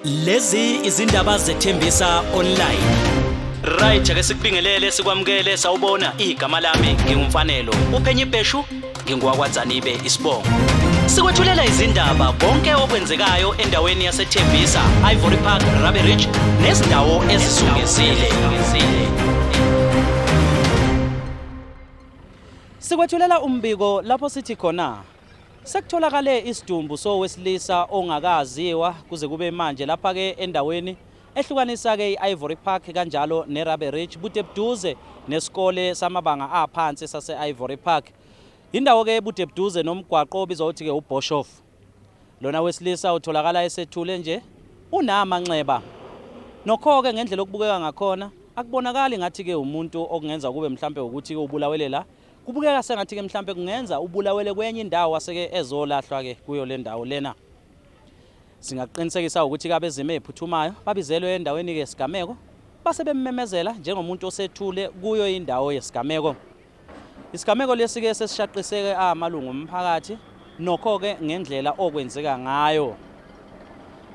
Lezi izindaba zethembisa online. Right, ake sikubingelele sikwamukele sawubona igama lami ngingumfanelo. Uphenye ibheshu ngingowakwaDzanibe isibongo. Sikwethulela izindaba konke okwenzekayo endaweni yaseThembisa, Ivory Park, Rabie Ridge nezindawo ezizungezile. Sikwethulela umbiko lapho sithi khona Sekutholakale isidumbu sowesilisa ongakaziwa kuze kube manje lapha-ke endaweni ehlukanisa-ke i-Ivory Park kanjalo neRabe Ridge bude buduze nesikole samabanga aphansi sase-Ivory Park. Indawo-ke ebude buduze nomgwaqo obizwa ukuthi-ke uBoshoff. Lona wesilisa utholakala esethule nje unamanxeba. Nokho-ke ngendlela okubukeka ngakhona akubonakali ngathi-ke umuntu okungenza kube mhlampe ukuthi-ke ubulawele la. Kubukeka sengathi-ke mhlampe kungenza ubulawele kwenye indawo aseke ezolahlwa-ke kuyo le ndawo lena. Singakuqinisekisa ukuthi-ke abezimo ey'phuthumayo babizelwe endaweni-ke yesigameko base bemmemezela njengomuntu osethule kuyo indawo yesigameko. Isigameko lesi-ke sesishaqiseke amalungu omphakathi nokho-ke ngendlela okwenzeka ngayo.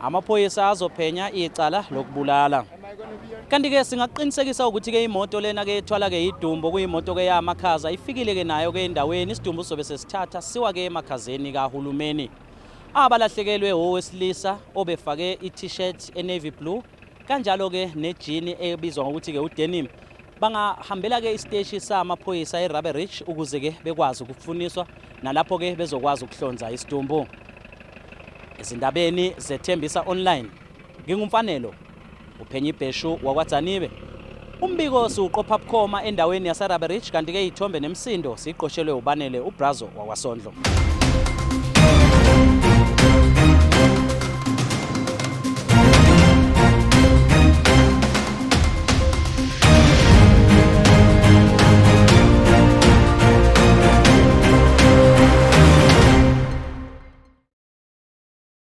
Amaphoyisa azophenya icala lokubulala. Kanti-ke singaqinisekisa ukuthi-ke imoto lena-ke ethwala-ke idumbu okuyimoto-ke yamakhaza ifikile-ke nayo-ke endaweni isidumbu sizobe sesithatha siwa-ke emakhazeni kahulumeni. Abalahlekelwe owesilisa obefake i-t-shirt e-navy blue kanjalo-ke nejini ebizwa ngokuthi-ke udenim bangahambela-ke isiteshi samaphoyisa eRabe Ridge ukuze-ke bekwazi ukufuniswa nalapho-ke bezokwazi ukuhlonza isidumbu. Ezindabeni zeThembisa Online, nginguMfanelo uphenya ibheshu wakwaDzanibe. Umbiko siwuqopha bukhoma endaweni yaseRabe Ridge kanti-ke iy'thombe nemisindo siyiqoshelwe uBanele uBrazo wakwaSondlo.